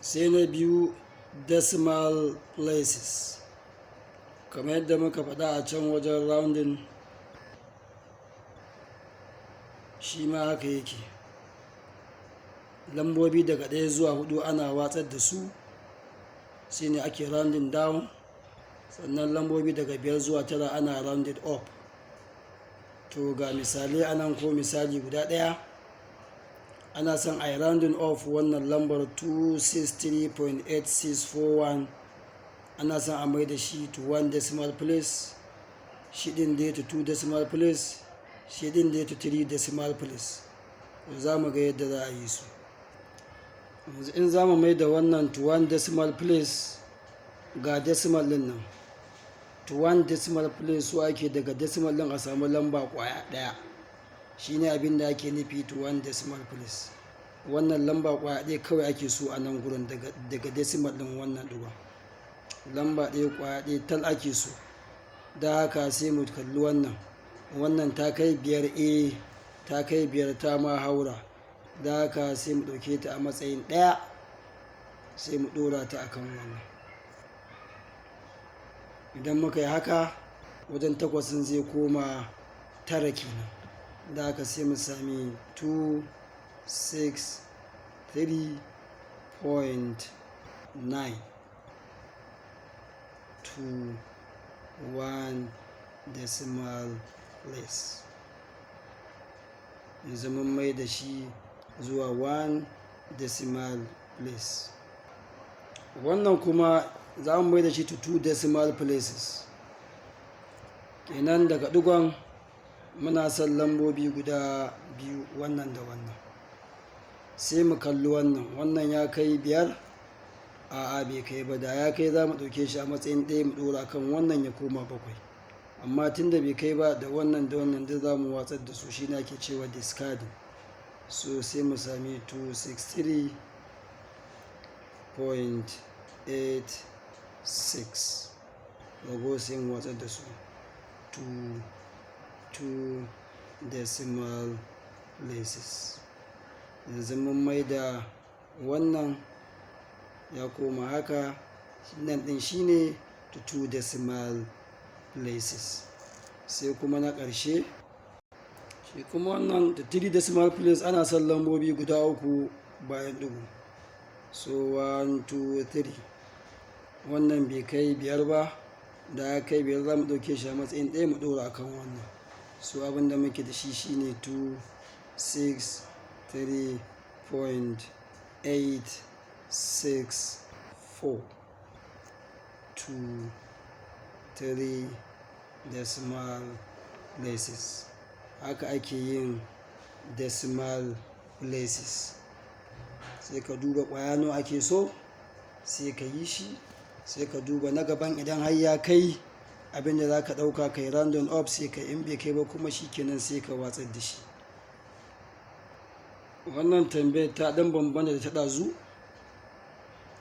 Sai na biyu, decimal places. Kamar yadda muka faɗa a can wajen rounding, shi ma haka yake. Lambobi daga 1 zuwa 4 ana watsar da su, shi ne ake rounding down. Sannan lambobi daga 5 zuwa 9 ana rounded up. To, ga misalai anan, ko misali guda ɗaya. Ana son a yi rounding off wannan lambar 263.8641. Ana son a mai da shi to one decimal place, shi ɗin dai to two decimal place, shi ɗin dai to three decimal place. Za mu ga yadda za a yi su. Yanzu in za mu mai da wannan to one decimal place, ga decimal ɗin nan. To one decimal place, so ake daga decimal ɗin a samu lamba ƙwaya ɗaya. Shi ne abin da ake nufi to one decimal place. Wannan lamba ƙwaya ɗaya kawai ake so a nan gurin daga decimal ɗin, wannan ɗigon. Lamba ɗaya, ƙwaya ɗaya tal ake so. Da haka sai mu kalli wannan. Wannan ta kai 5? Eh, ta kai 5, ta ma haura. Da haka sai mu ɗauke ta a matsayin 1, sai mu ɗora ta a kan wannan. Idan muka yi haka, wajen takwasin zai koma 9 kenan. Da haka sai mu sami 263.9 to one decimal place. Yanzu mun mai da shi zuwa one decimal place. Wannan kuma za mu mai da shi to two decimal places. Kenan daga ɗigon muna son lambobi guda biyu, wannan da wannan. Sai mu kalli wannan. Wannan ya kai 5? A'a, bai kai ba. Da ya kai, za mu ɗauke shi a matsayin 1 mu ɗora kan wannan, ya koma 7. Amma tun da bai kai ba, da wannan da wannan duk za mu watsar da su. Shi ne ake cewa discarding. So sai mu sami 263.86. Rago sai mu watsar da su to two decimal places. Yanzu mun mai da wannan ya koma haka. Nan ɗin shine to two decimal places. Sai kuma na ƙarshe, shi kuma wannan to three decimal place, ana son lambobi guda uku bayan ɗigo. So 1, 2, 3. Wannan bai kai 5 ba. Da ya kai 5, za mu ɗauke shi a matsayin 1 mu ɗora a kan wannan. So abin da muke da shi shine 263.864 to three decimal places. Haka ake yin decimal places. Sai ka duba ƙwaya nawa ake so, sai ka yi shi. Sai ka duba na gaban, idan har ya kai abin da za ka ɗauka kai rounding up, sai ka. In bai kai ba kuma, shi kenan, sai ka watsar da shi. Wannan tambayar ta ɗan bambanta da ta ɗazu.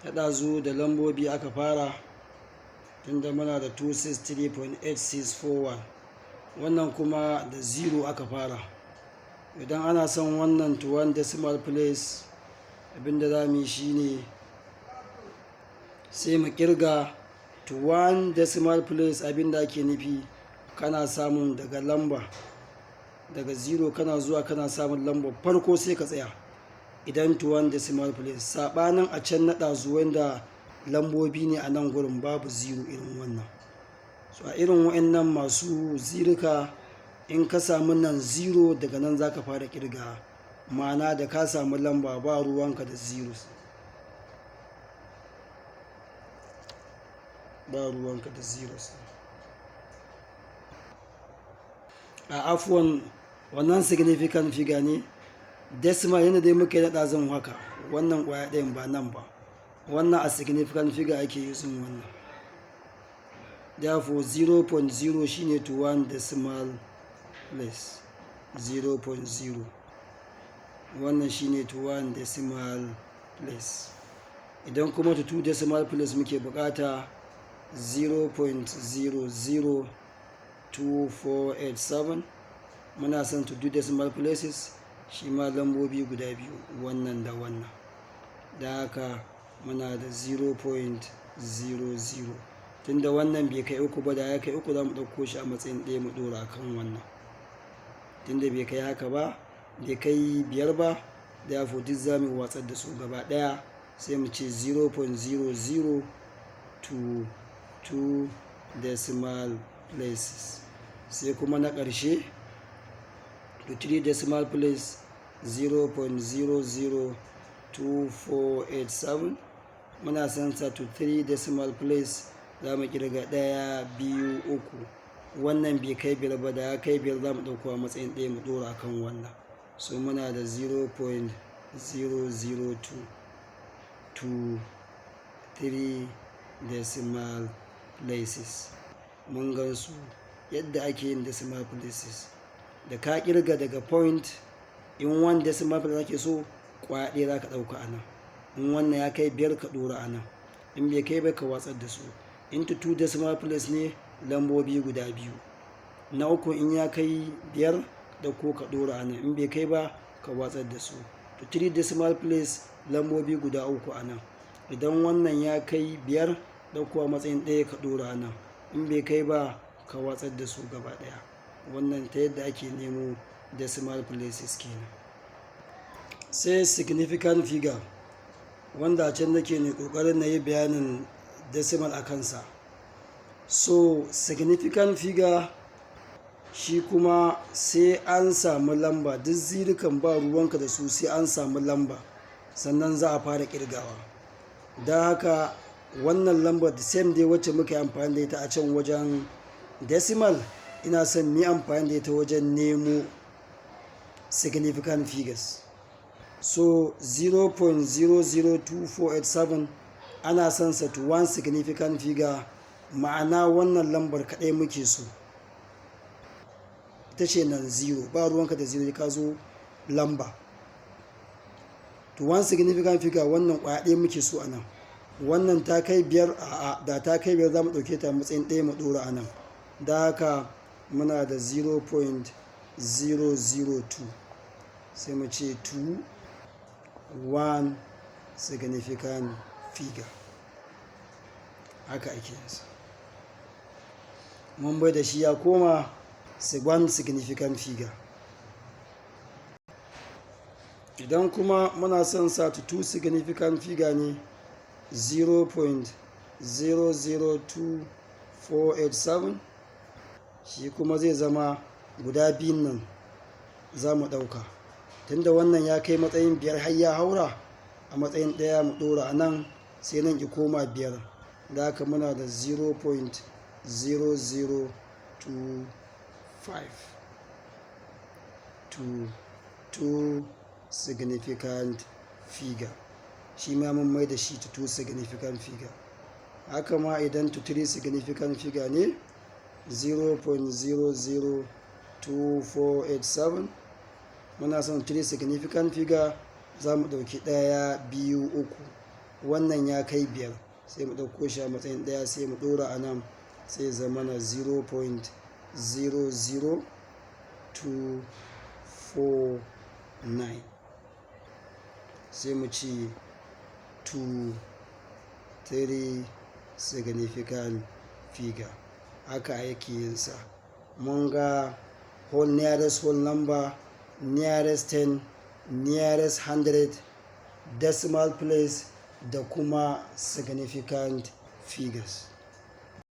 Ta ɗazu da lambobi aka fara, tunda muna da 263.8641. Wannan kuma da zero aka fara. Idan ana son wannan to one decimal place, abin da za mu yi shine sai mu kirga to one decimal place. Abin da ake nufi, kana samun daga lamba daga zero, kana zuwa kana samun lambar farko, sai ka tsaya, idan to one decimal place. Saɓanin a can na ɗazu, wanda lambobi ne a nan gurin, babu zero irin wannan. So a irin wa'annan masu zirika, in ka samu nan zero, daga nan za ka fara kirga. Ma'ana, da ka samu lamba, ba ruwanka da zeros, ba ruwanka da zeros. A afuwan, wannan significant figure ne. Decimal yana dai muka yi naɗa zan haka, wannan ƙwaya ɗayan ba nan ba. Wannan a significant figure ake using wannan. Therefore 0.0 shine to one decimal place. 0.0, wannan shine to one decimal place. Idan kuma to two decimal place muke bukata, 0.002487. Muna son to two decimal places, shi ma lambobi guda biyu, wannan da wannan. Da haka Muna da 0.00. Tunda wannan bai kai uku ba, da ya kai uku za mu ɗauko shi a matsayin ɗaya mu ɗora kan wannan. Tunda bai kai haka ba, bai kai biyar ba, therefore duk za mu watsar da su gaba ɗaya, sai mu ce 0.00 to 2 decimal places. Sai kuma na ƙarshe, to 3 decimal place, 0.002487. Muna son sa to 3 decimal place, za mu kirga ɗaya, biyu, uku. Wannan bai kai biyar ba, da ya kai biyar za mu ɗauko a matsayin ɗaya mu ɗora kan wannan. So muna da 0.002 to 3 decimal places. Mun gan su yadda ake yin decimal places. Da ka kirga daga point, in one decimal place ake so, ƙwaya ɗaya za ka ɗauka a nan. In wannan ya kai biyar, ka ɗora a nan, in bai kai ba, ka watsar da su. In to two decimal place ne, lambobi guda biyu. Na uku in ya kai biyar, ɗauko ka ɗora a nan, in bai kai ba, ka watsar da su. To three decimal place, lambobi guda uku a nan. Idan wannan ya kai biyar, ɗauko a matsayin ɗaya ka ɗora a nan, in bai kai ba, ka watsar da su gaba ɗaya. Wannan ta yadda ake nemo decimal places kenan. Sai significant figure, wanda a can nake ne ƙoƙarin na yi bayanin decimal a kansa. So significant figure shi kuma sai an samu lamba. Duk zirikan ba ruwanka da su, sai an samu lamba sannan za a fara kirgawa. Don haka wannan lambar, the same dai wacce muka yi amfani da ita a can wajen decimal, ina son mu yi amfani da ita wajen nemo significant figures. So 0.002487 ana son sa to one significant figure, ma'ana wannan lambar kaɗai muke so, ita ce nan 0. Ba ruwanka da 0, ka zo lamba to one significant figure. Wannan kwaya ɗaya muke so a nan. Wannan ta kai biyar? A da ta kai biyar, za mu ɗauke ta matsayin ɗaya mu ɗora a nan. Da haka muna da 0.002, sai mu ce 2 1 significant figure. Haka ake yinsa. Mun bai da shi ya koma one significant figure. Idan kuma muna son sa to two significant figure ne, 0.002487 shi kuma zai zama guda biyun nan za mu ɗauka. Tunda wannan ya kai matsayin biyar har ya haura, a matsayin ɗaya mu ɗora a nan, sai nan ki koma biyar. Da haka muna da 0.0025 to two significant figure. Shi ma mun mai da shi to two significant figure. Haka ma idan to three significant figure ne, 0.002487, muna son three significant figure, za mu ɗauki ɗaya, biyu, uku. Wannan ya kai biyar, sai mu ɗauko shi a matsayin ɗaya, sai mu ɗora a nan, sai zama na 0.00249, sai mu ce 2 3 significant figure. Haka yake yinsa. Mun ga whole, nearest whole number, nearest 10, nearest 100, decimal place da kuma significant figures.